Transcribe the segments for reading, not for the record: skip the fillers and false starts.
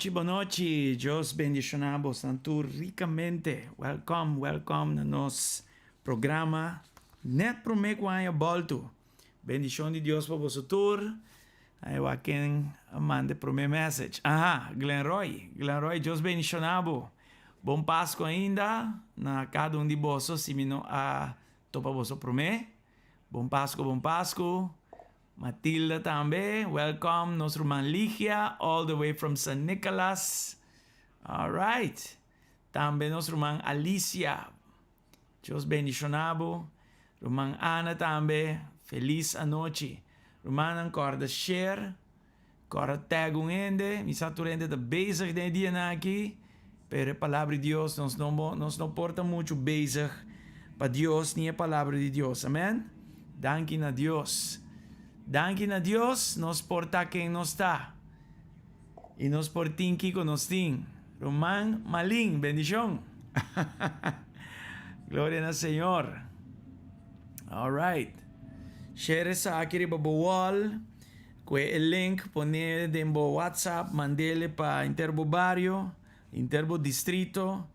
Bonochi, bonochi. Dios bendishoná boso tur rikamente. Welcome, welcome na nos programa Net Promé ku Aña Bòltu. Bendishon di Dios pa boso tur. Ai wak ken a manda e promé message. Aha, Glenroy. Glenroy, Dios bendishoná bo. Bon Pasku ainda na kada un di boso si mi no a topa boso promé. Bon Pasku, bon Pasku. Matilda tambe, welcome. Nos ruman Ligia, all the way from San Nicolas. All right. Tambe nos ruman Alicia. Dios bendishoná bo. Ruman Ana tambe, felis anochi. Rumannan kòrda share, kòrda tag un hende. Mi sa tur hende ta bezig den e dianan aki, pero e palabra di Dios nos no nos no por ta muchu bezig pa Dios ni e palabra di Dios. Amen. Danki na Dios. Danki na Dios nos por ta ken nos ta. I nos por tin kiko nos tin. Ruman Malin, bendishon. Gloria na Señor. All right. Share esaki riba bo wall. Kue e link, pone den bo WhatsApp, mandele pa inter bo bario, inter bo distrito,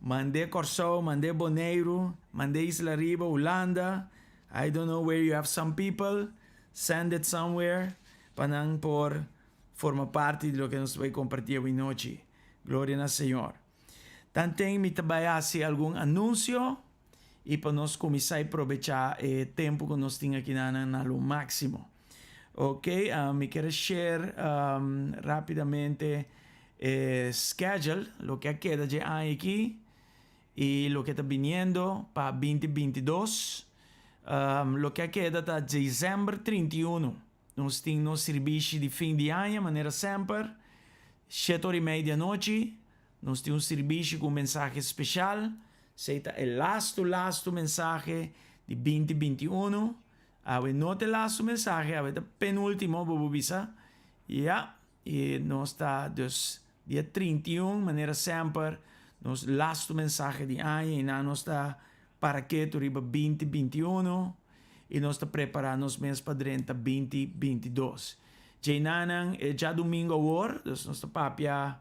mand'e Kòrsou, mand'e Boneiru, mand'e Isla Riba, Hulanda. I don't know where you have some people. Send it somewhere pa nan por forma parti di loke nos ta bai kompartí awe nochi. Gloria na Señor. Tanten mi ta bai hasi algun anunsio i pa nos kuminsá i probechá e tempu ku nos tin akinan na lo máksimo. Ok, mi kier a share rápidamente e schedule, loke a keda dje aña aki i loke ta biniendo pa 2022. Loke a keda ta desèmber 31. Nos tin nos sirbishi di fin di aña manera semper, shete ora i mei di anochi. Nos tin un sirbishi ku un mensahe speshal. Esei ta e lastu lastu mensahe di 2021. Awe no ta e lastu mensahe, awe ta penultimo, bo por bisa. Ya, i nos ta dus dia 31 manera semper nos lastu mensahe di aña i nan nos ta para ketu riba 2021 i nos ta prepará nos mes pa drenta 2022. Djeinanan e djadumingu awor, dus nos ta papia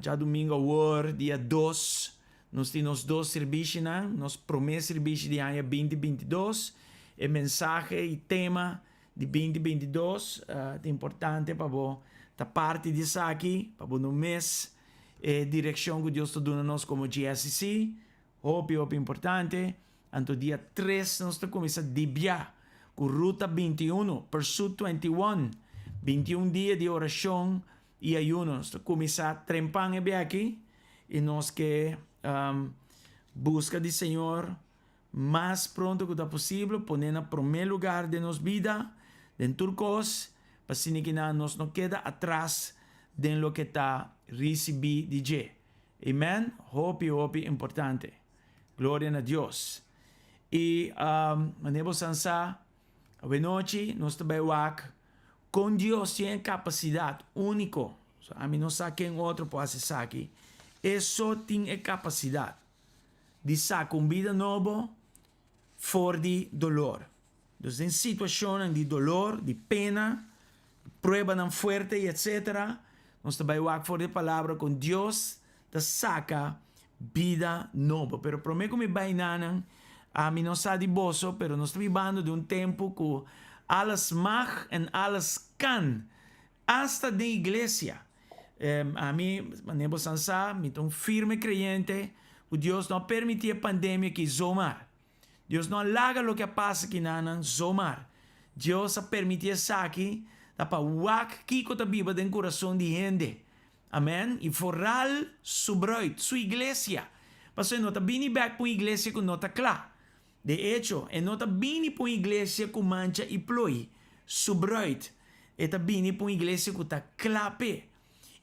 djadumingu awor dia 2, nos tin nos dos sirbishinan, nos promé sirbishi di aña 2022, e mensahe i tema di 2022 ta importante pa bo ta parti di esaki, pa bo no mes e direkshon ku Dios ta duna nos komo GSCC. Hopi hopi importante. Anto dia 3 nos ta kuminsá dibia ku Ruta 21, Pursuit 21, 21 dia di orashon i ayuno. Nos ta kuminsá trempan e bia aki i nos ke buska di Señor mas pronto ku ta posibel, pone na promé lugar den nos bida, den tur kos, pa asina kinan nos no keda atras den loke ta risibí di dje. Amen, hopi hopi importante. Gloria na Dios. I manera bo san sa, awenochi nos ta bai wak kon Dios tin e kapasidat úniko. So, ami no sa ken otro por hasi esaki. E so tin e kapasidat di saka un bida nobo for di dolor. Dus den situashonnan di dolor, di pena, pruebanan fuerte i etsetera, nos ta bai wak for di e Palabra kon Dios ta saka bida nobo. Pero promé ku mi bai nanan, ami no sa di boso, pero nos ta bibando den un tempu ku alles mag en alles kan, asta den iglesia. Ami, manera bosan sa, mi ta un firme kreyente ku Dios no a permití e pandemia aki zomaar. Dios no a laga loke a pasa kinanan zomaar. Dios a permití esaki ta pa wak kiko ta biba den kurason di hende. Amen. I foral su bruid, su iglesia. Pasobra e no ta bini bek pa un iglesia ku no ta kla. De echo, e no ta bini pa un iglesia ku mancha i ploi, su bruid. E ta bini pa un iglesia ku ta kla p'e.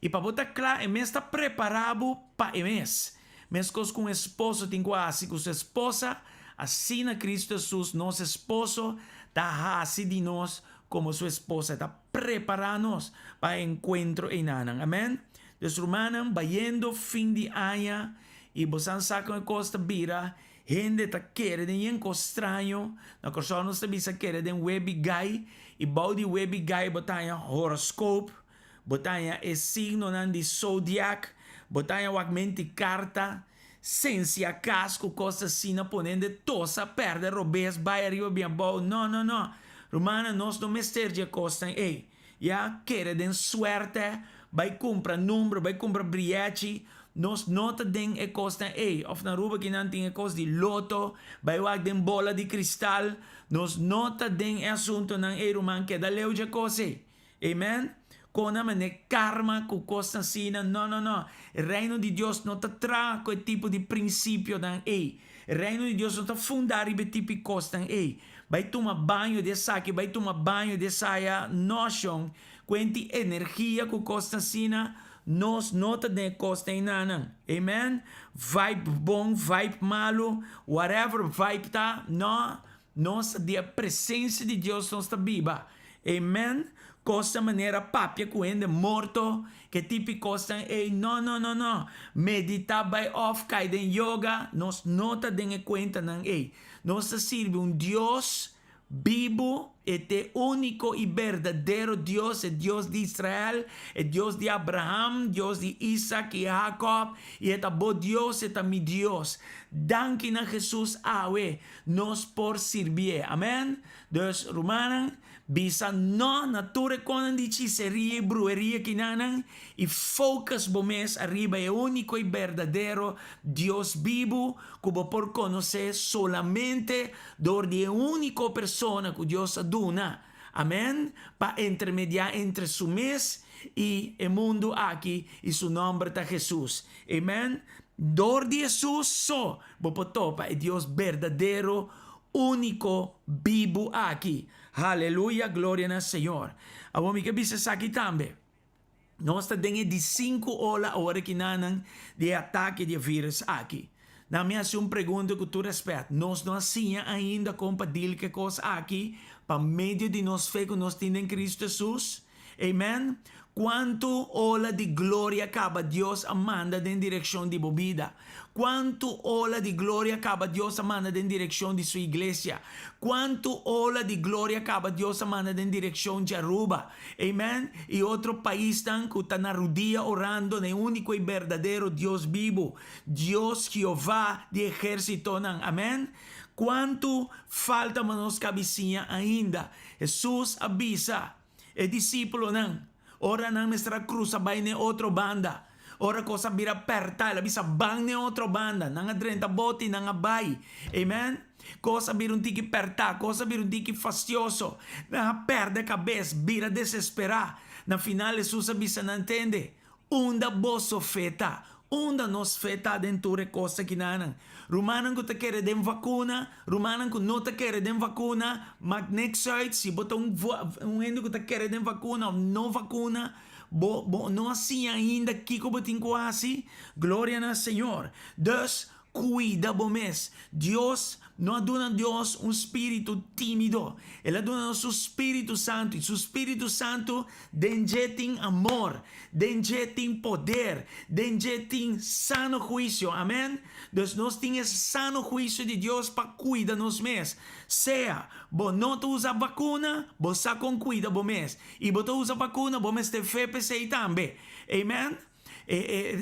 I pa bo ta kla, e mes ta prepará bo pa e mes. Meskos ku un esposo tin ku hasi ku su esposa, asina Kristu Hesus, nos Esposo, ta hasi di nos komo su esposa. E ta prepará nos pa e enkuentro einanan. Amèn. Dus rumannan, bayendo fin di aña i bosan sa kon e kos ta bira, hende ta kere den yen kos straño. Na Kòrsou nos ta bisa kere den webi gai, i bou di webi gai bo ta haña horoscoop. Bo ta haña e signonan di zodiac, bo ta haña wak menti karta, sensia kas ku kos asina pone hende tosa, pèrdè robes, bai ariba bin abou. No, no, no. Rumannan, nos no mester dje kosnan ei. Ya, kere den suerte, bai kumpra number, bai kumpra brièchi. Nos no ta den e kosnan ei. Òf na Aruba kinan tin e kos di loto, bai wak den bola di kristal. Nos no ta den e asuntonan ei, ruman. Keda leu dje kos ei. Amen. Kon nan mane karma ku kosnan asina? No, no, no. E Reino di Dios no ta traha ku e tipo di prinsipionan ei. E Reino di Dios no ta fundá riba e tipo di kosnan ei. Bai tuma baño di esaki, bai tuma baño di esaya. No, shon. Kuenti energia ku kosnan asina, nos no ta den e kosnan einanan. Amen. Vibe bon, vibe malu, whatever vibe ta, no. Nos ta di e presencia di Dios nos ta biba. Amen. Cosnan manera papia cu hende morto, ke tipi cosnan ey, no no no no. Medita bay of cay den yoga, nos no ta den e cuentanan ey. Nos ta sirbi un Dios bibo, e t'e unico y berdadero Dios, e Dios di Israel, e Dios di Abraham, Dios di Isaac y Jacob, y e ta bo Dios, e ta mi Dios. Danki na Jesus awe. Nos por sirbié. Amen. Dus, rumannan, bisa no na tur e konan di chiseria i brueria kinanan i focus bo mes ariba e úniko i berdadero Dios bibu ku bo por konosé solamente dor di e úniko persona ku Dios a duna. Amen. Pa intermediá entre su mes i e mundu aki, i su nòmber ta Hesus. Amen. Dor di Hesus so bo por topa e Dios berdadero, úniko, bibu aki. Haleluya, gloria na Señor. Awor mi ke bisa esaki tambe. Nos ta den e di sinku ola awor aki nanan di e atake di e virus aki. Nan mi hasi un pregunta ku tur rèspèt, nos no a siña ainda kon pa deal ku e kos aki pa medio di nos fe ku nos tin den Kristu Hesus? Amen. Kuantu ola di gloria kaba Dios a manda den direkshon di bo bida? Kuantu ola di gloria kaba Dios a manda den direkshon di Su iglesia? Kuantu ola di gloria kaba Dios a manda den direkshon dje Aruba? Amen. I otro paisnan ku ta na rudia orando na e úniko i berdadero Dios bibu, Dios Jehová di ehérsitonan. Amen. Kuantu falta pa nos kabisiña ainda? Hesus a bisa e disípulonan ora nan mester a krusa bai n'e otro banda. Ora kos a bira pèrtá, el a bisa, Ban n'e otro banda. Nan a drenta boti i nan a bai. Amen. Kos a bira un tiki pèrtá, kos a bira un tiki fastioso. Nan a pèrdè kabes, bira desesperá. Na final Hesus a bisa nan, Tende, Unda boso fe ta? Unda nos fe ta den tur e kos akinanan? Rumannan ku ta kere den vakuna, rumannan ku no ta kere den vakuna, mak niks uit si bo ta un un hende ku ta kere den vakuna òf no vakuna, bo bo no a siña ainda kiko bo tin ku hasi. Gloria na Señor. Dus, Cuida bo mes. Dios no a duna Dios un spiritu timido. El a duna nos su Spiritu Santu, i su Spiritu Santu den dje tin amor, den dje tin poder, den dje tin sano huicio. Amen. Dus nos tin e sano huicio di Dios pa cuida nos mes. Sea bo no ta usa vacuna, bo sa con cuida bo mes. I bo ta usa vacuna, bo mester fe p'esei tambe. Amen.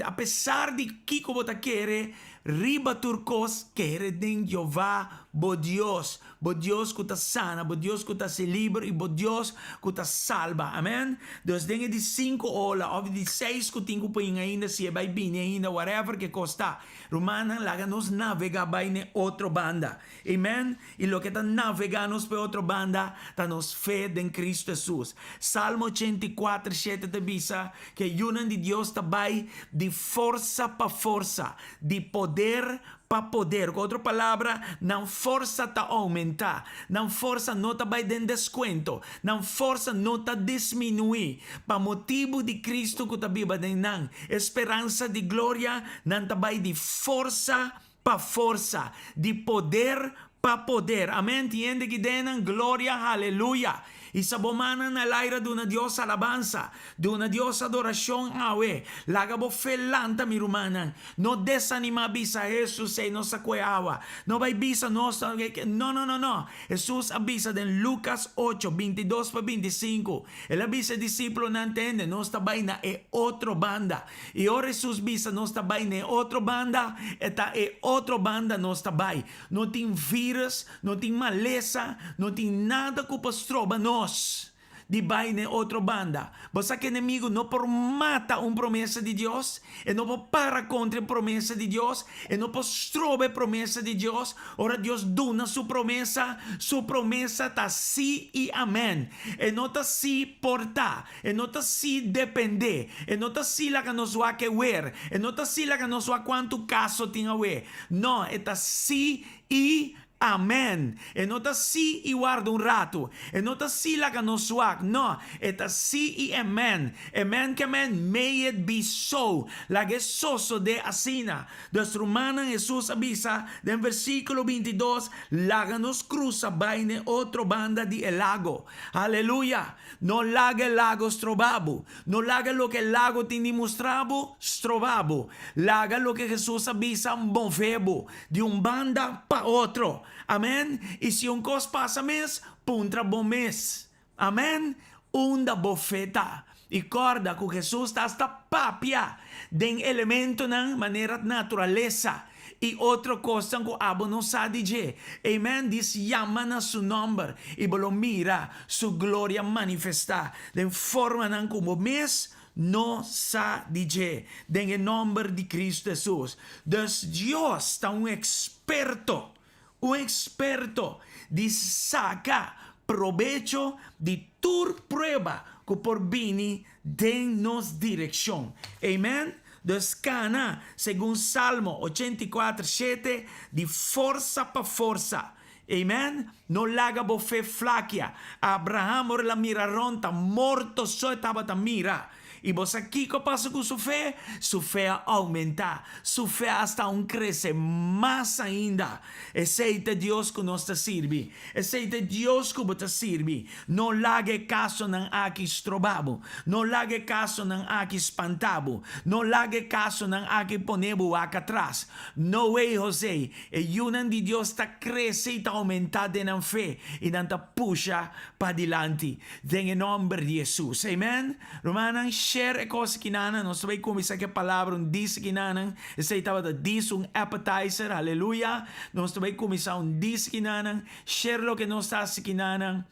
Apesar di kiko bo ta kere, riba tur kos, kere den Jehová bo Dios, bo Dios ku ta sana, bo Dios ku ta hasi liber i bo Dios ku ta salba. Amen. Dus den e di sinku ola òf di seis ku tin ku pin ainda, si e bai bini ainda, whatever ke kos ta, rumannan, laga nos navegá bai n'e otro banda. Amen. I loke ta navegá nos pa e otro banda ta nos fe den Kristu Hesus. Salmo 84, 7 ta bisa ku e yunan di Dios ta bai di forsa pa forsa, di poder pa poder. Ku otro palabra, nan forsa ta oumentá. Nan forsa no ta bai den deskuento. Nan forsa no ta disminuí. Pa motibu di Kristu ku ta biba den nan, e speransa di gloria, nan ta bai di forsa Pa forsa, di poder pa poder. Amen, tin hende ki den nan, gloria, haleluya. Hisa bo mannan na laira duna Dios alabansa, duna Dios adorashon awe. Laga bo fe lanta mi rumannan. No desanima bisa Hesus ei no sa kue awa. No bai bisa nos no no no no. Hesus a bisa den Lukas ocho, 22 pa 25. El a bisa e disiplonan tende nos ta bai na e otro banda. I ora Hesus bisa nos ta bai na e otro banda, e ta e otro banda nos ta bai. No tin virus, no tin malesa, no tin nada ku por stroba nos di bai na e otro banda. Bo sa ku enemigu no por mata un promesa di Dios? E no por para kontra e promesa di Dios? E no por stroba e promesa di Dios? Ora Dios duna su promesa, su promesa ta sí i amèn. E no ta sí por ta. E no ta sí dependé. E no ta sí laga nos wak e wer. E no ta sí laga nos wak kuantu kaso tin awe. No, e ta sí i amèn. E no ta sí i warda un ratu. E no ta sí laga nos wak. No, e ta sí i amèn. Amèn ke men, may it be so. Laga e sosodé asina. Dus rumannan, Hesus a bisa den versíkulo 22, laga nos krusa bai n'e otro banda di e lago. Aleluya! No laga e lago stroba bo. No laga loke e lago tin di mustra bo, stroba bo. Laga loke Hesus a bisa move bo di un banda pa otro. Amen. I si un kos pasa mes, puntra bo mes. Amen. Unda bo fe ta? I kòrda ku Hesus ta asta papia den elementonan manera naturalesa i otro kosnan ku abo no sa di dje. Amen. Dis yama na su nòmber i bo lo mira su gloria manifestá den formanan ku bo mes no sa di dje, den e nòmber di Kristu Hesus. Dus Dios ta un eksperto, un eksperto di saka probecho di tur prueba ku por bini den nos direkshon. Amen. Dus kana segun Salmo 84, 7, di forsa pa forsa. Amen. No laga bo fe flakia. Abraham ora el a mira rond ta morto so e tabata mira. I bo sa kiko a pasa ku su fe? Su fe a oumentá. Su fe asta aun krese mas ainda. Esei ta e Dios ku nos ta sirbi. Esei ta e Dios ku bo ta sirbi. No laga e kasonan aki stroba bo. No laga e kasonan aki spanta bo. No laga e kasonan aki pone bo wak atras. No way, Jose! E yunan di Dios ta krese i ta oumentá den nan fe i nan ta pusha padilanti den e nòmber di Hesus. Amen. Rumannan, share e kos kinanan. Nos ta bai kuminsá ku e palabra un dis kinanan. Esei tabata dis un appetizer. Aleluya. Nos ta bai kuminsá un dis kinanan. Share loke nos ta hasi kinanan.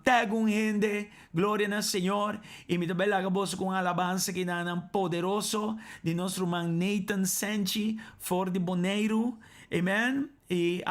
Tag un hende. Gloria na Señor. I mi ta bai laga boso ku un alabansa kinanan poderoso di nos ruman Nathan Senchi for di Boneiru. Amen. I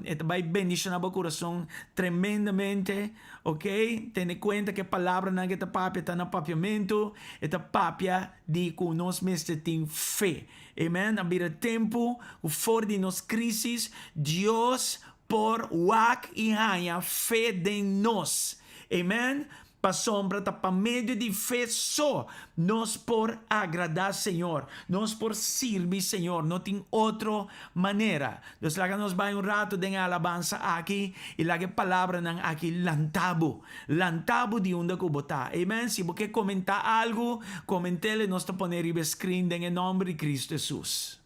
e ta bai bendiciona bo curason tremendamente, ok. Tene cuenta cu e palabranan cu e ta papia ta na papiamento, e ta papia di cu nos mester tin fe. Amen. A bira tempo cu for di nos crisis Dios por wak i haña fe den nos. Amen. Pasobra ta pa medio di fe so nos por agradá Señor, nos por sirbi Señor, no tin otro manera. Dus laga nos bai un rato den e alabansa aki i laga e palabranan aki lanta bo, lanta bo di unda ku bo ta. Amen. Si bo ke komentá algu, koment'el i nos ta pone riba e screen den e nòmber di Kristu Hesus.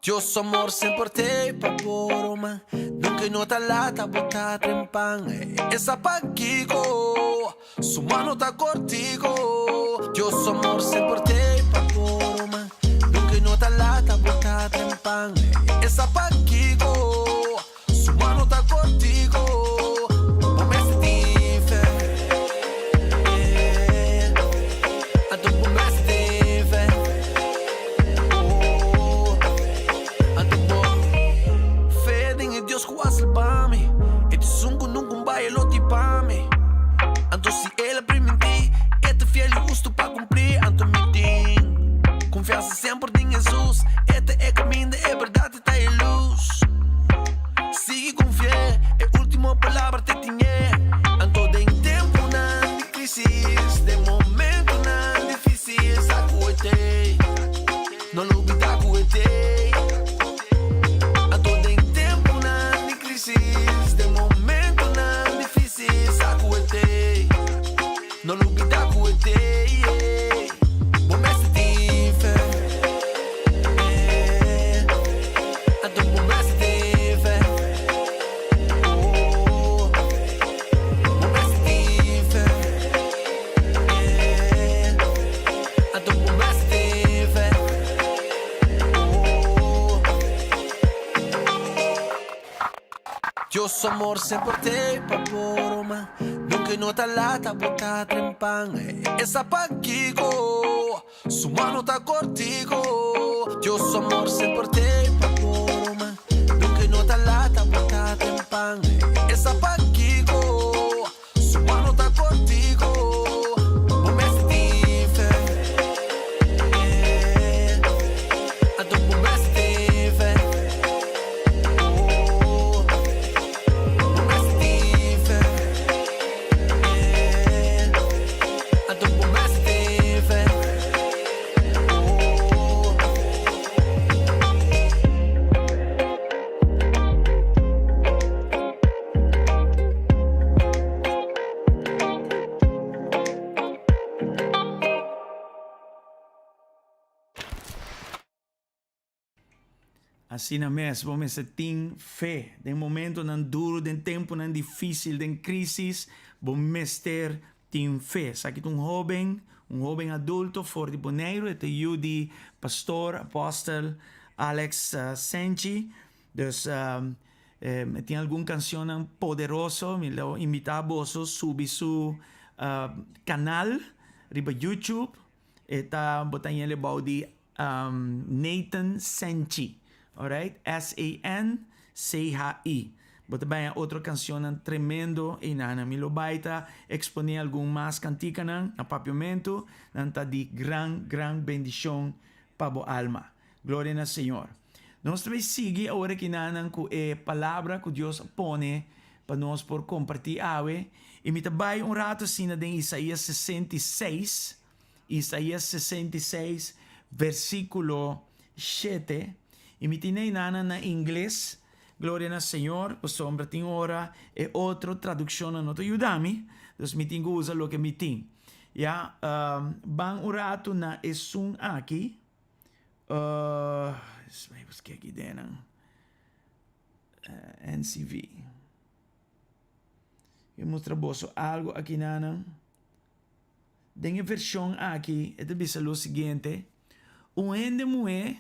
Dios su amor semper t'ei pa bo, ruman. Nunca e no ta lata bo ta trempan. E sa pakiko, su mano ta kortiko. Dios su amor semper t'ei pa bo, ruman. Nunca e no ta lata bo ta trempan. E sa pakiko, su mano ta kortiko. Bo mester tin fe. Anto bo mester tin fe. Oh, anto bo fe den e Dios ku a salba mi. E ta esun ku nunka un bai e lo tipa mi. Anto si el a primintí, e ta fiel i hustu pa kumplí. Anto mi tin konfiansa semper den Hesus. E ta e kaminda, e bèrdat. Ta e luz. Sigui confié, e ultimo palabra te tin'é. Anto den tempunan di crisis, den momentunan dificil, sa cu hoy t'ey. No lo ubida. No lubida ku e t'ei, bo mester tin fe. Anto bo mester tin fe. Oh, bo mester tin fe. Anto bo mester tin fe. Oh. Dios su amor semper t'ei pa bo roma. Nunca no ta lata bo ta trempan. E sa pakiko su mano ta cortico. Dios su amor semper t'ei pa bo roma. Nunca no ta lata bo ta trempan. E sa pakiko su mano ta cortico. Bo mester tin fe. Anto bo mester tin fe. Oh. Bo mester tin fe. Anto bo mester tin fe. Oh. Asina mes, bo mester tin fe. Den momentonan duru, den tempunan difísil, den krísis, bo mester tin fe. Esaki ta un hóben, un hóben adulto for di Boneiru. E ta yu di pastor, apòstel Alex Senchi. Dus, e tin algun kanshonnan poderoso. Mi lo invitá boso subi su kanal riba YouTube. E ta bo ta yende bou di Nathan Senchi. Alright? S-E-N-C-H-I. Bo ta baña otro cancionnan tremendo einan. Mi lo bai ta expone algun mas canticanan na Papiamento. Nan ta di gran, gran bendicion pa bo alma. Gloria na Señor. Nos ta bai sigui awor akinanan cu e palabra cu Dios a pone pa nos por comparti awe. Y mi ta bai un rato asina den Isaías 66, Isaías 66 versiculo shete. Y mi tin einanan na ingles, gloria na Señor, pasobra tin ora e otro traduccionnan no ta yuda mi, dus mi tin cu usa loke mi tin. Ya, ban un rato na esun aki. Uh, mi busca aki den NCV. Mi mustra boso algo aki nanan. Den e version aki e ta bisa lo siguiente, Un hende muhé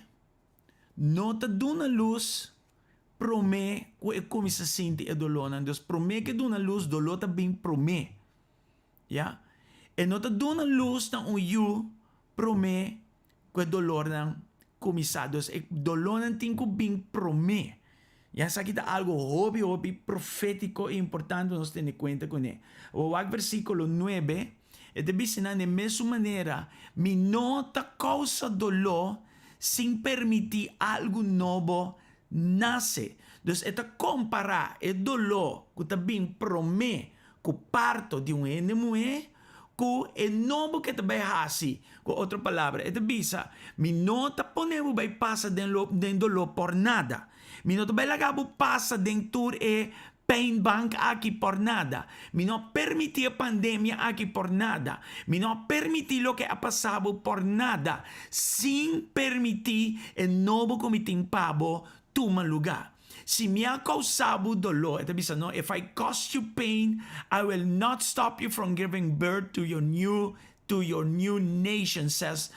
no ta duna lus promé ku e kuminsá sinti e dolónan. Dus promé ku e duna lus, doló ta bin promé. Ya. E no ta duna lus na un yu promé ku e dolornan kuminsá. Dus e dolornan tin ku bin promé. Ya esaki ta algu hopi hopi profétiko i importante pa nos tene kuenta kuné. Awor wak versíkulo nuebe, e ta bisa nan den mesun manera, Mi no ta kousa doló sin permití algu nobo nase. Dus e ta kompará e doló ku ta bin promé ku parto di un hende muhé ku e nobo ke ta bai hasi. Ku otro palabra, e ta bisa, Mi no ta pone bo bai pasa den lo den doló por nada. Mi no ta bai laga bo pasa den tur e pijnbank aki por nada. Mi no a permití e pandemia aki por nada. Mi no a permití loke a pasa bo por nada, sin permití e nobo ku mi tin pa bo tuma lugá. Si mi a kousa bo doló, e ta bisa no, if I caused you pain, I will not stop you from giving birth to your new to your new nation, says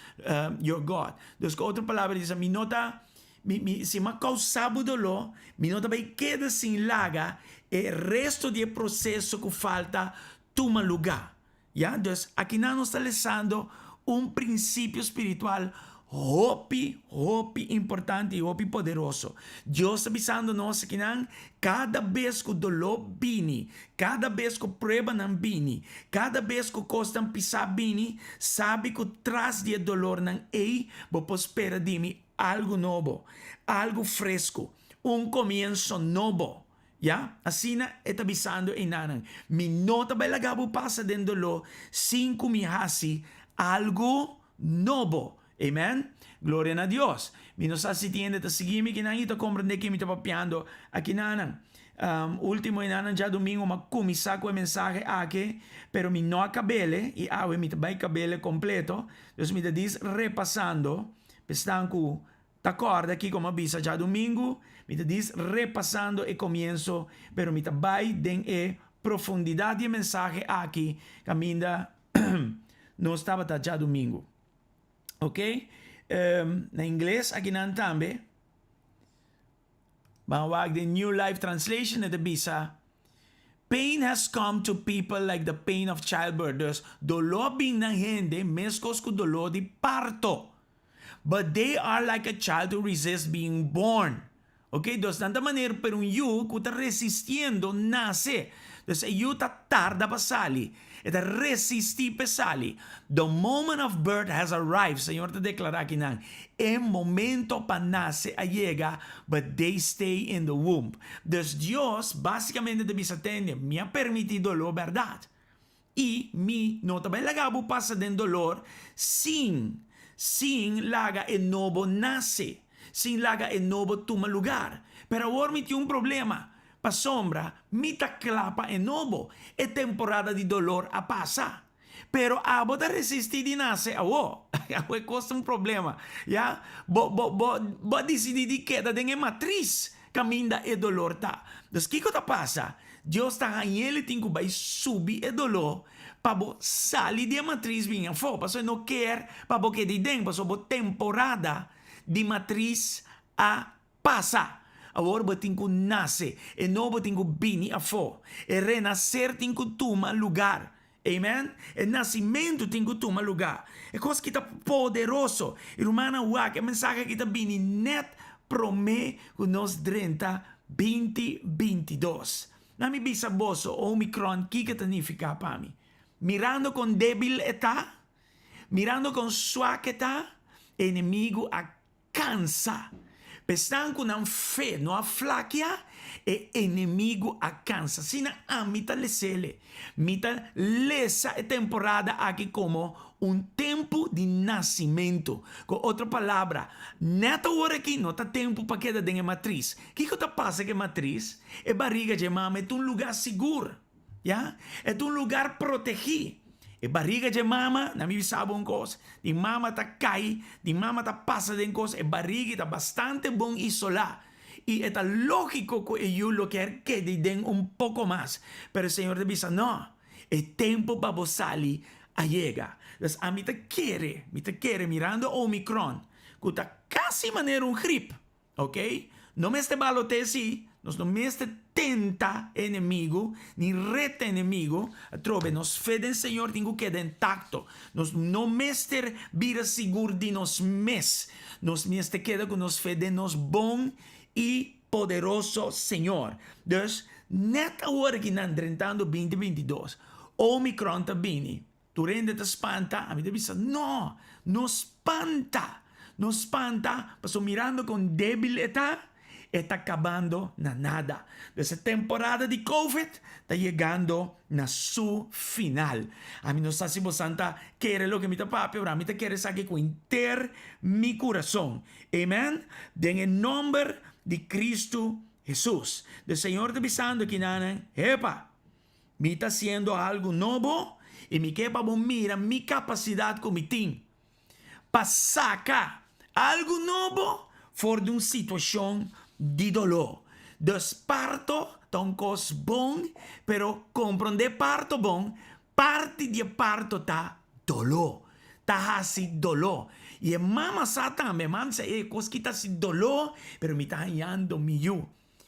your God. Dus ku otro palabra e ta bisa, mi no ta, mi, mi, si mi a kousa bo doló, mi no ta bai keda sin laga e resto di e proseso ku falta tuma lugá. Ya, dus akinan nos ta lesando un prinsipio spiritual hopi, hopi importante i hopi poderoso. Dios ta bisando nos akinan, kada bes ku doló bini, kada bes ku pruebanan bini, kada bes ku kosnan pisá bini, sabi ku tras di e dolornan ei bo por spera di mi algu nobo, algu fresku, un komienso nobo. Ya, asina e ta bisando einanan, Mi no ta bai laga bo pasa den doló sin ku mi hasi algu nobo. Amen. Gloria na Dios. Mi no sa si tin hende ta sigui mi kinan i ta komprendé ke mi ta papiando akinanan. Um, último einan djadumingu m'a kuminsá ku e mensahe aki, pero mi no a kab'é i awe mi ta bai kab'é kompleto. Dus mi ta dis repasando, p'esnan ku ta kòrda kiko m'a bisa djadumingu, mi ta dis repasando e komienso, pero mi ta bai den e profundidat di e mensahe aki kaminda nos tabata djadumingu. Ok? Um, na ingles akinan tambe. Ban wak den New Life Translation e ta bisa, Pain has come to people like the pain of childbirth. Dus doló a bin na hende meskos ku doló di parto. But they are like a child who resists being born. Ok, dus nan ta manera pero un yu ku ta resistiendo nase. Dus e yu ta tarda pa sali. E ta resistí pa e sali. The moment of birth has arrived, Señor ta deklará akinan. E momento pa nase a yega, but they stay in the womb. Dus Dios básikamente ta bisa tende, Mi a permití doló bèrdat. I mi no ta bai laga bo pasa den dolor sin, sin laga e nobo nase, sin laga e nobo tuma lugar. Pero awor mi tin un problema. Pasobra mi ta kla pa e nobo, e temporada di dolor a pasa. Pero abo ta resistí di nase awo. Awo e kos ta un problema, ya. Bo, bo, bo, bo a disidí di keda den e matris kaminda e dolor ta. Dus kiko ta pasa? Dios ta hañ'el i tin ku bai subi e doló pa bo sali di e matris bin afó. Pasobra e no kier pa bo keda ei den, pasobra bo temporada di matris a Pasa! Awor bo tin ku nase. E nobo tin ku bini afó. E renaser tin ku tuma lugar. Amen. E nasimentu tin ku tuma lugá. E kos ki ta poderoso. I rumannan wak e mensahe aki ta bini nèt promé ku nos drenta binti bintidos. Na mi bisa boso, Omicron kiko ta nifiká pa mi? Mirando kon débil e ta, mirando kon swak e ta, e enemigu a Kansa. P'esnan ku nan fe no a flakia, e enemigu a kansa. Asina ami ta les'ele. Mi ta lesa e temporada aki komo un tempu di nasimentu. Ku otro palabra, nèt awor aki no ta tempu pa keda den e matris. Kiko ta pasa ku e matris? E bariga dje mama e ta un lugá sigur. Ya, e ta un lugar protegí. E bariga dje mama, na mi bisa bo un kos, di mama ta kai, di mama ta pasa den kos, e barigi ta bastante bon isolá. I e ta lógiko ku e yu lo kier keda ei den un poko mas. Pero Señor ta bisa, No, e tempu pa bo sali a yega. Dus ami ta kere, mi ta kere mirando Omicron, ku ta kasi manera un grip. Ok, no mester balote si, nos no mester tenta e enemigu, ni reta e enemigu, atrobe nos fe den Señor tin ku keda intakto, nos no mester bira sigur di nos mes, nos mester keda ku nos fe den nos bon i poderoso Señor. Dus, nèt awor aki nan drentando binti bintidos, Omicron ta bini, Tur hende ta spanta, ami ta bisa, No, no spanta, no spanta, pasobra mirando kon débil e ta, e ta kabando na nada. Dus e temporada di Covid ta yegando na su final. Ami no sa si bosan ta kere loke mi ta papia, pero ami ta kere esaki ku henter mi kurason. Amen. Den e nòmber di Kristu Hesus. Dus Señor ta bisando kinanan, Hepa! Mi ta hasiendo algu nobo i mi ke pa bo mira mi kapasidat ku mi tin pa saka algu nobo for di un situashon di doló. Dus parto ta un kos bon, pero komprondé parto bon, parti di e parto ta doló, ta hasi doló. I e mama sa tambe, e mama bisa, e kos ki ta hasi doló, pero mi ta hañando mi yu.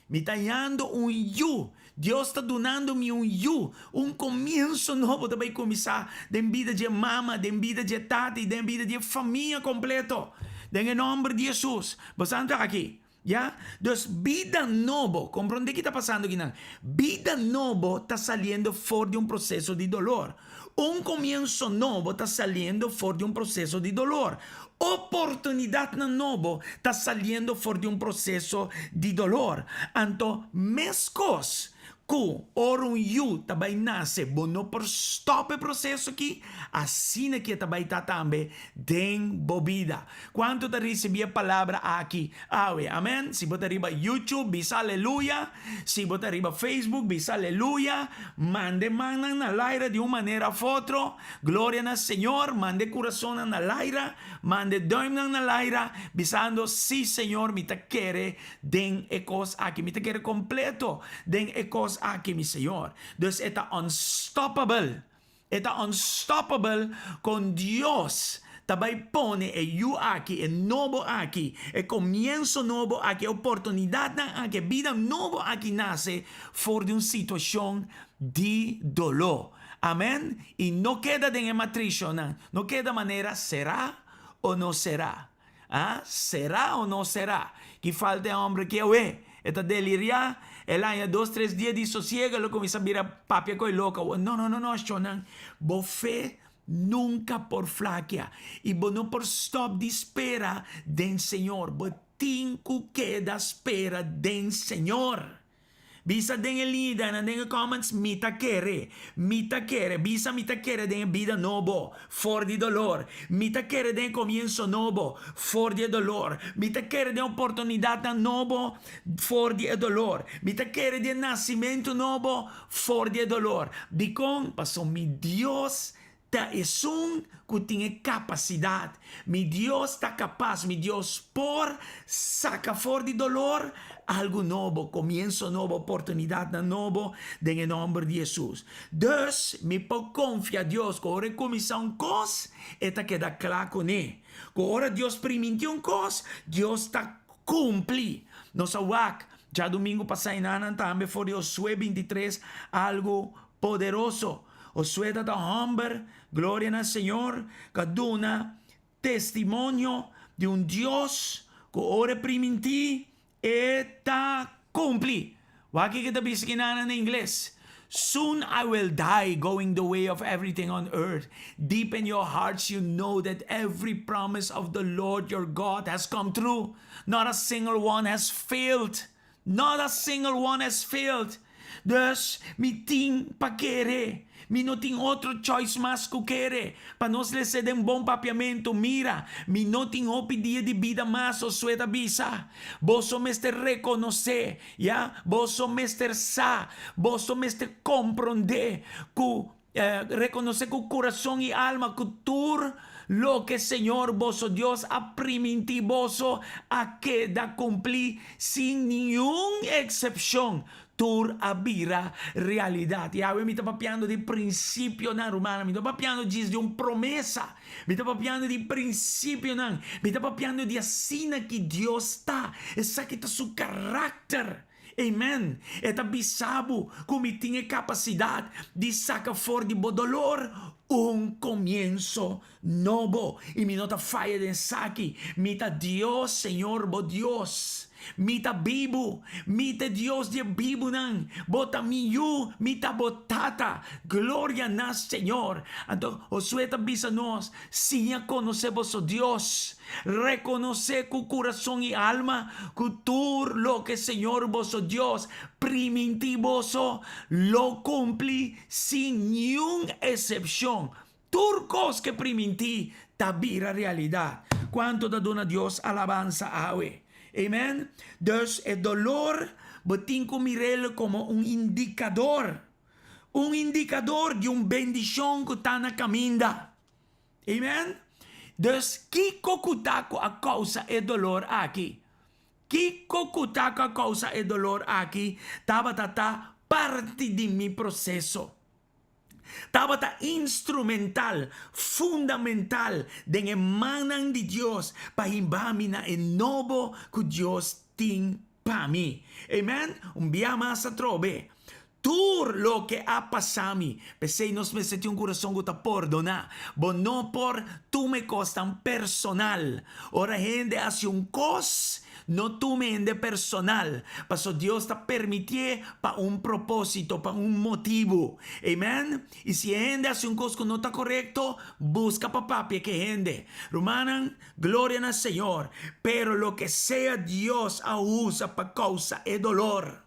Mi ta hañando un yu. Dios ta dunando mi un yu. Un komienso nobo ta bai kuminsá den bida dje mama, den bida dje tata i den bida di e famia kompleto. Den e nòmber di Hesus. Boso ta aki? Ya? Dus bida nobo, komprondé ki ta pasando akinan. Bida nobo ta saliendo for di un proseso di dolor. Un komienso nobo ta saliendo for di un proseso di dolor. Oportunidatnan nobo ta saliendo for di un proseso di dolor. Anto, meskos Ku ora un yu ta bai nase bo no por stòp e proseso aki, asina ki e ta bai ta tambe den bo bida. Kuantu ta risibí e palabra aki awe? Amen. Si bo ta riba YouTube, bisa aleluya. Si bo ta riba Facebook, bisa aleluya. Manda e mannan na laira di un manera òf otro. Gloria na Señor. Manda e kurasonnan na laira. Manda e dùimnan na laira, bisando, Sí, Señor, mi ta kere den e kos aki. Mi ta kere kompleto den e kos aki, mi Señor. Dus e ta unstoppable. E ta unstoppable kon Dios ta bai pone e yu aki, e nobo aki, e komienso nobo aki, e oportunidatnan aki, e bida nobo aki nase for di un situashon di doló. Amen. I no keda den e matrishonnan. No keda manera será o no será. Ah, será o no será? Ki falta e hombre ki awe? E ta deliriá, el haña dos tres dia di sosiego, el lo kuminsá bira papia ku e loko awo. No, no, no, no, shonnan. Bo fe nunka por flakia i bo no por stòp di spera den Señor. Bo tin ku keda spera den Señor. Bisa den e liñanan den e comments, Mi ta kere, mi ta kere, bisa mi ta kere den e bida nobo, for di dolor. Mi ta kere den e comienso nobo, for di e dolor. Mi ta kere den oportunidadnan nobo, for di e dolor. Mi ta kere den e nacimento nobo, for di e dolor. Dicon? Pasobra mi Dios Ta esun ku tin e kapasidat. Mi Dios ta kapas, mi Dios por saka for di dolor algu nobo, komienso nobo, oportunidatnan nobo den e nòmber di Hesus. Dus, mi por konfia Dios ku ora e kuminsá un kos, e ta keda kla kuné. Ku ora Dios primintí un kos, Dios ta kumpli. Nos a wak djadumingu pasá i nanan tambe for di Josué bintitres algu poderoso. Josué ta ta hòmber, gloria na Señor, ku a duna testimonio di un Dios ku ora e primintí, e ta kumpli. Wak kiko ta bisa kinan na ingles, Soon I will die, going the way of everything on earth. Deep in your hearts you know that every promise of the Lord your God has come true. Not a single one has failed. Not a single one has failed. Dus, mi tin pa kere. Mi no tin otro choice mas ku kere. Pa nos lese den bon papiamentu, mira, mi no tin hopi dia di bida mas, Josué ta bisa. Boso mester rekonosé, ya, boso mester sa, boso mester komprondé ku, rekonosé ku kurason i alma ku tur loke Señor boso Dios a primintí boso a keda kumplí sin niun eksepshon. Tur a bira realidat. I awe mi ta papiando di prinsipionan, rumannan. Mi no papiando djis di un promesa. Mi ta papiando di prinsipionan. Mi ta papiando di asina ki Dios ta. Esaki ta su karakter. Amen. E ta bisa bo ku mi tin e kapasidat di saka for di bo dolor un komienso nobo. I mi no ta faya den esaki. Mi ta Dios, Señor bo Dios. Mi ta bibu, mi ta e Dios di e bibunan. Bo ta mi yu, mi ta bo Tata. Gloria na Señor! Anto Josué ta bisa nos, Siña konosé boso Dios. Rekonosé ku kurason i alma ku tur loke Señor boso Dios primintí boso lo kumpli sin niun esepshon. Tur kos ke primintí ta bira realidat. Kuantu ta duna Dios alabansa awe? Amen. Dus e dolor bo tin ku mir'el komo un indikador. Un indikador di un bendishon ku ta na kaminda. Amen. Dus kiko ku ta ku a kousa e dolor aki? Kiko ku ta ku a kousa e dolor aki tabata ta parti di mi proseso. Tabata instrumental, fundamental den e mannan di Dios pa hiba mi na e nobo ku Dios tin pa mi. Amen. Un bia mas atrobe. Tur loke a pasa mi. P'esei nos mester tin un kurason ku ta pordoná. Bo no por tuma e kosnan personal. Ora hende hasi un kos, No tuma hende personal, paso Dios ta permitié pa un propósito, pa un motibu. Amen. I si e hende hasi un kos ku no ta korekto, buska pa papia ku e hende. Rumannan, gloria na Señor. Pero loke sea Dios a usa pa kousa e dolor.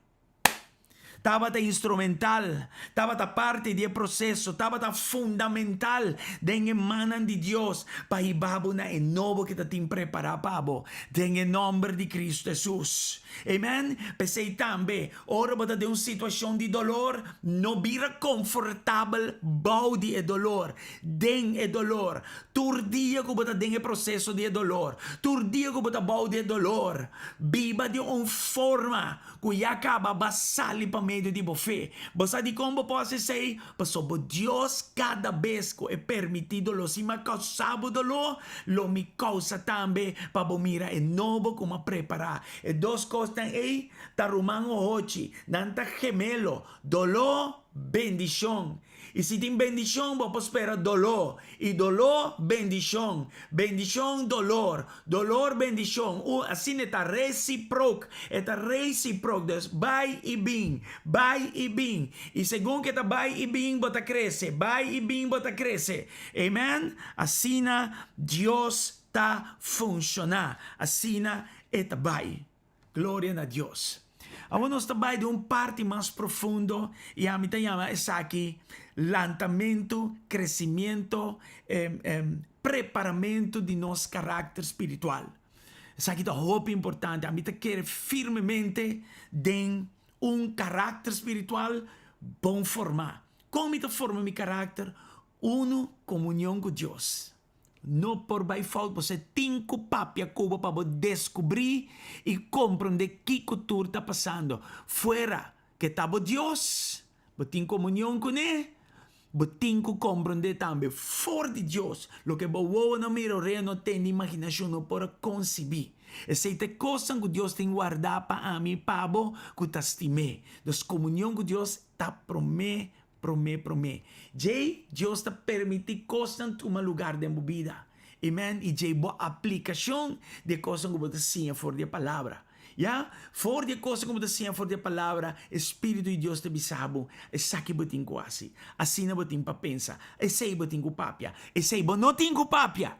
Tabata instrumental, tabata parti di e proseso, tabata fundamental den e mannan di Dios pa hiba bo na e nobo ke ta tin prepará pa bo den e nòmber di Kristu Hesus. Amen. P'esei tambe, ora bo ta den un situashon di dolor, no bira konfortabel bou di e dolor, den e dolor. Tur dia ku bo ta den e proseso di e dolor, tur dia ku bo ta bou di e dolor, biba di un forma ku ya kaba ba sali pa medio di bo fe. Bo sa dikon bo por hasi esei? Pasobra bo Dios kada bes ku e permití doló, si mi a kousa bo doló, lo mi kousa tambe pa bo mira e nobo ku mi a prepará. E dos kosnan ei ta ruman ohochi, nan ta gemelo, doló, bendishon. I si tin bendishon, bo por spera doló. I doló, bendishon. Bendishon, dolor. Dolor, bendishon. U, asina e ta resiprok. E ta resiprok. Dus, bai i bin. Bai i bin. I segun ku e ta bai i bin, bo ta krese. Bai i bin, bo ta krese. Amen? Asina Dios ta funshoná. Asina e ta bai. Gloria na Dios. Awor nos ta bai den un parti mas profundo i ami ta yama esaki lantamentu, crecimiento, preparamentu di nos karakter spiritual. Esaki ta hopi importante. Ami ta kere firmemente den un karakter spiritual bon formá. Kon mi ta forma mi karakter? Unu, komunion ku Dios. No por bai fout, bo tin ku papia ku bo pa bo deskubrí i komprondé kiko tur ta pasando. Fuera ke ta bo Dios, bo tin komunion kuné, bo tin ku komprondé tambe for di Dios loke bo wowo no mira, orea no tende, imaginashon no por a konsibí. Esei ta e kosnan ku Dios tin wardá pa ami i pa bo ku ta stim'é. Nos komunion ku Dios ta promé Promé promé. Djei Dios ta permití kosnan tuma lugar den bo bida. Amen. I djei bo aplikashon di e kosnan ku bo ta siña for di e Palabra. Ya. For di e kosnan ku bo ta siña for di e Palabra, e Spiritu di Dios ta bisa bo, Esaki bo tin ku hasi. Asina bo tin pa pensa. Esei bo tin ku papia. Esei bo no tin ku papia.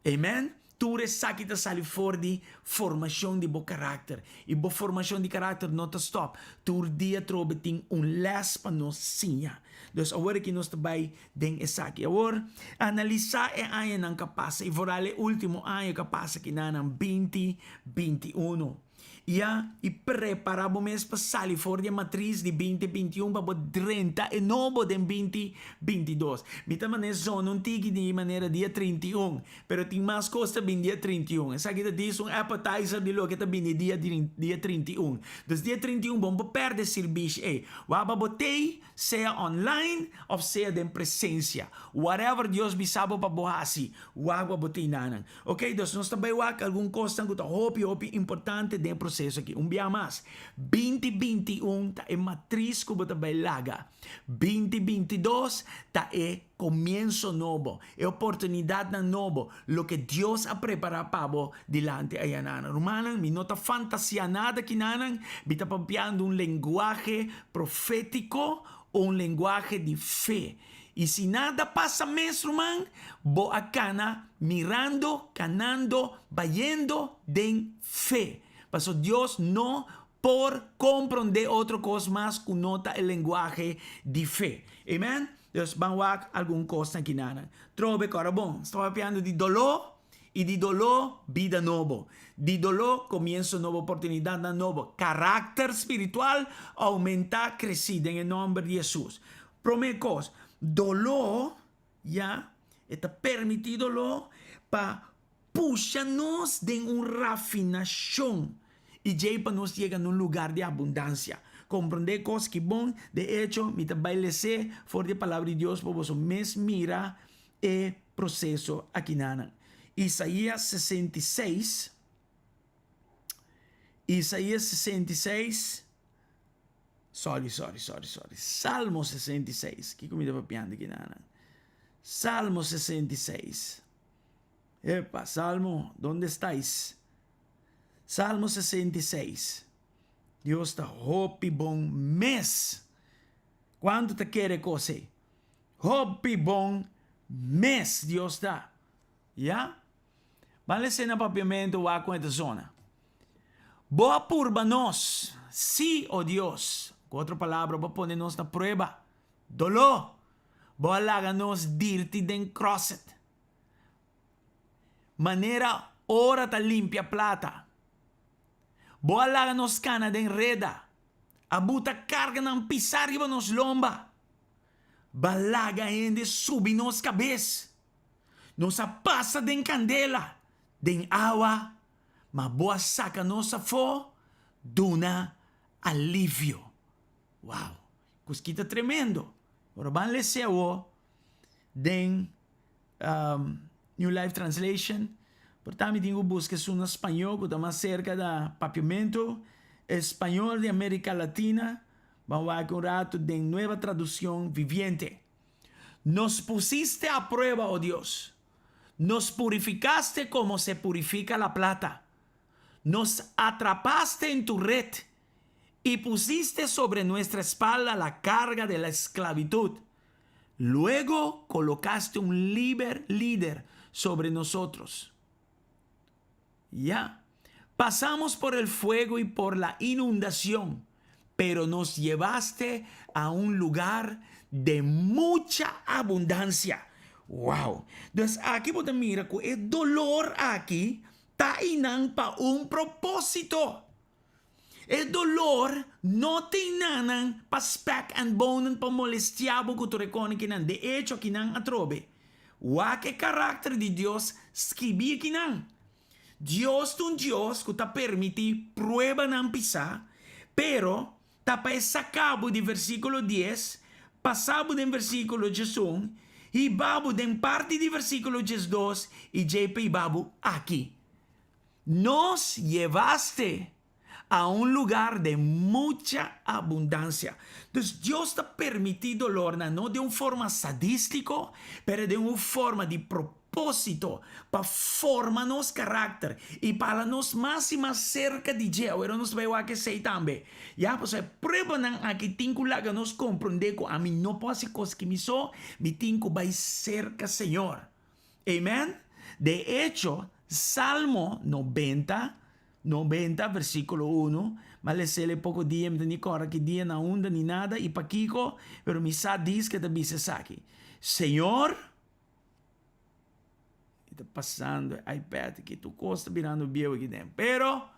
Amen. Tur esaki ta sali for di formashon di bo karakter. I bo formashon di karakter no ta stòp. Tur dia atrobe tin un lès pa nos siña. Dus awor aki nos ta bai den esaki. Awor, analisá e añanan ku a pasa i vooral e último aña ku a pasa kinanan, binti 21. Ya, i prepará bo mes pa sali for di e matris di binti 21 pa bo drenta e nobo den binti 22. Mi ta manera zona un tiki di manera dia 31, pero tin mas kos ta bin dia 31. Esaki ta djis un appetizer di loke ta bini dia dia 31. Dus dia 31 bo no por pèrdè sirbishi ei. Wak pa bo tei, sea online òf sea den presensia. Whatever Dios bisa bo pa bo hasi, wak pa bo tei nanan. Ok, dus nos ta bai wak algun kosnan ku ta hopi hopi importante den e proseso aki. Un bia mas, binti 21 ta e matris ku bo ta bai laga. Binti 22 ta e komienso nobo, e oportunidatnan nobo, loke Dios a prepará pa bo dilanti ayananan. Rumannan, mi no ta fantasiá nada kinanan, mi ta papiando un lenguahe profétiko, un lenguahe di fe. I si nada pasa mes, ruman, bo a kana mirando, kanando, bayendo den fe. Paso Dios no por komprondé otro kos mas ku no ta e lenguahe di fe. Amen? Dus ban wak algun kosnan kinanan. Trobe kòrda bon, sta papiando di doló i di doló bida nobo. Di doló komienso nobo, oportunidatnan nobo, karakter spiritual oumentá, kresí den e nòmber di Hesus. Promé kos, doló, ya, e ta permití doló pa pusha nos den un rafinashon i djei pa nos yega na un lugar di abundansia. Komprondé kos ki bon, de echo, mi ta bai les'é for di e Palabra di Dios pa boso mes mira e proseso akinanan. Isaías 66, Isaías 66. Sorry, sorry, sorry, sorry. Salmo 66. Kiko mi ta papiando aki nana? Salmo 66. Epa, Salmo, ¿dónde estáis? Salmo 66. Dios ta hopi bon mes. Kuantu ta kere kos ei? Hopi bon mes Dios ta. Ya? Ban lesa na papiamentu wak kon e ta zona. Bo a purba nos, sí, o Dios. Ku otro palabra, bo a pone nos na prueba. Doló! Bo a laga nos dirti den kroset. Manera ora ta limpia plata. Bo a laga nos kana den reda. A buta karganan pisá riba nos lomba. Bo a laga hende subi nos kabes. Nos a pasa den kandela, den awa, ma bo a saka nos afó, duna alivio. Wow! Kuski ta tremendo. Ora ban lese awo den New Life Translation, por ta mi tin ku buska esun na spañó ku ta mas serka da papiamentu español di Amerika Latina. Ban wak un ratu den Nueva Traducción Viviente. Nos pusiste a prueba, oh Dios, nos purificaste como se purifica la plata. Nos atrapaste en tu red y pusiste sobre nuestra espalda la carga de la esclavitud. Luego colocaste un liber líder sobre nosotros. Ya. Pasamos por el fuego y por la inundación, pero nos llevaste a un lugar de mucha abundancia. Wow! Dus aki bo ta mira ku e dolor aki ta einan pa un propósito. E dolor no tin nanan pa spek and bonen pa molestia bo ku tur e konikinan. De echo, akinan atrobe. Wak e karakter di Dios skibí akinan. Dios ta un Dios ku ta permití pruebanan pisá, pero ta pa e saka bo di versíkulo dies, pasa bo den versíkulo diesun, hiba bo den parti di versíkulo diesdos i djei pa hiba bo aki. Nos yevaste a un lugar de mucha abundancia. Dus Dios ta permití dolornan no den un forma sadístiko, pero den un forma di propósito pa forma nos karakter i pa hala nos mas i mas serka di dje. Awor nos ta bai wak esei tambe. Ya, pasobra e pruebanan aki tin ku laga nos komprondé ku ami no por hasi kos ki mi so, mi tin ku bai serka Señor. Amen. De echo, Salmo nobenta, nobenta, versíkulo unu, Mi a les'el e poko dia, mi ta ni kòrda ki dia, na unda, ni nada, i pakiko, pero mi sa dis ke ta bisa esaki, Señor, mi ta pasando e iPad aki, tur kos ta birando bieu aki den, pero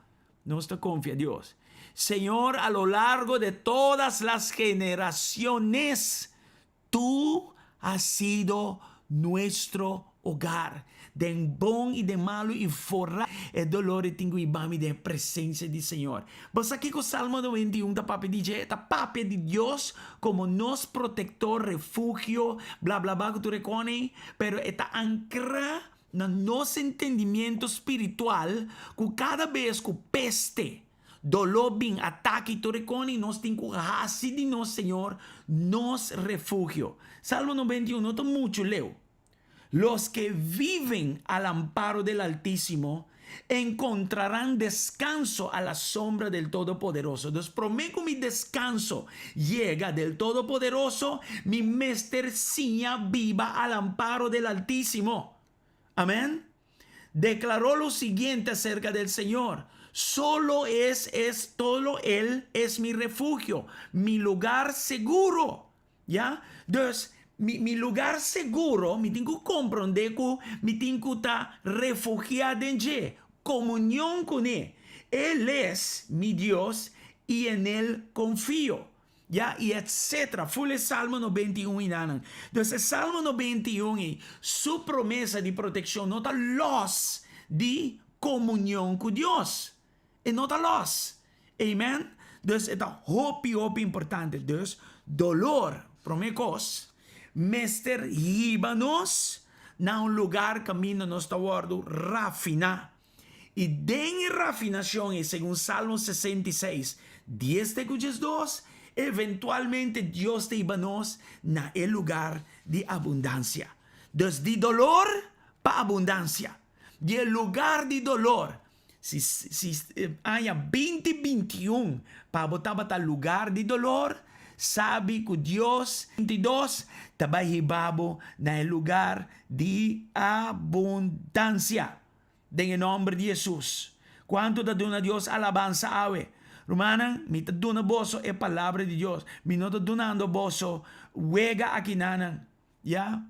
nos ta konfia Dios. Señor, a lo largo de todas las generaciones, Tu has sido nuestro hogar. Den bon i den malu i forá e dolor i tin ku hiba mi den e presensia di Señor. Bo sa kiko Salmo 91 ta papia di dje? E ta papia di Dios komo nos protektor, refugio, bla bla bla ku tur e kone ei, pero e ta ankrá na nos entendimiento spiritual ku kada bes ku peste, Doló bin ataki tur e koni nos tin ku hasi di nos Señor nos refugio. Salmo 91 no ta muchu leu. Los ke viven al amparo del Altísimo enkontrarán deskanso a la sombra del Todopoderoso. Dus promé ku mi deskanso yega del Todopoderoso, mi mester siña biba al amparo del Altísimo. Amèn. Declaró lo siguiente acerca del Señor, Solo es es todo él es mi refugio, mi lugar seguro. Ya? Dus, mi, mi lugar seguro, mi tin ku komprondé ku mi tin ku ta refugiá den dje, komunion kuné. El es mi Dios i en él konfio. Ya, i etcetera. Ful e Salmo 91 inanan. Dus e Salmo 91 ei, su promesa di protekshon no ta lòs di komunion ku Dios. E no ta lòs. Amen? Dus e ta hopi, hopi importante. Dus, dolor, promé kos, mester hiba nos na un lugar kaminda nos ta wòrdu rafiná. I den e rafinashon ei, segun Salmo 66, dies te ku diesdos, eventualmente Dios ta hiba nos na e lugar di abundansia. Dus di dolor pa abundansia. Di e lugar di dolor. Si si aña binti 21 pa bo tabata lugar di dolor, sabi ku Dios 22 ta bai hiba bo na e lugar di abundansia. Den e nòmber di Hesus. Kuantu ta duna Dios alabansa awe? Rumannan, mi ta duna boso e palabra di Dios. Mi no ta dunando boso wega akinanan. Ya.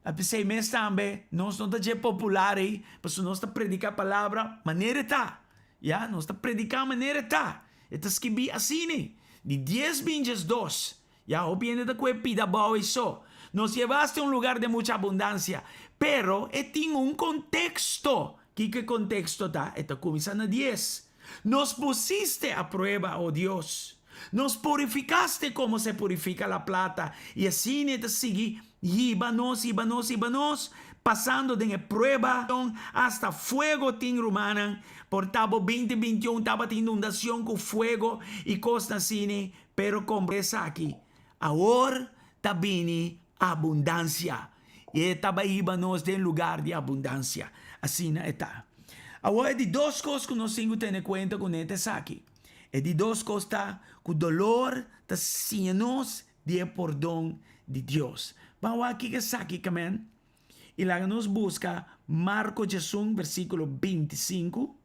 A p'esei mes tambe nos no ta dje popular ei, pasobra nos ta prediká palabra manera e ta. Ya, nos ta prediká manera e ta. E ta skibí asina. Di dies bin 12. Ya, hopi hende ta kue pida abou ei so. Nos llevaste a un lugar de mucha abundancia. Pero e tin un konteksto. Kiko e konteksto ta? E ta kuminsá na dies. Nos pusiste a prueba, oh Dios. Nos purificaste como se purifica la plata. I asina e ta sigui hiba nos, hiba nos, hiba nos, pasando den e prueba. Hasta fuego tin, rumannan. Por ta bo 2021 tabatin inundacion cu fuego y cosnan asina, pero con esaki, awor ta bini abundancia. I e ta bay hiba nos den lugar di abundancia. Asina e ta. Awor e di dos cos cu nos tin cu tene cuenta cu ne ta esaki. E di dos cos ta cu dolor ta siña nos di e pordon di Dios. Ban wak kiko esaki kamen. I laga nos busca Marco 11 versiculo 25.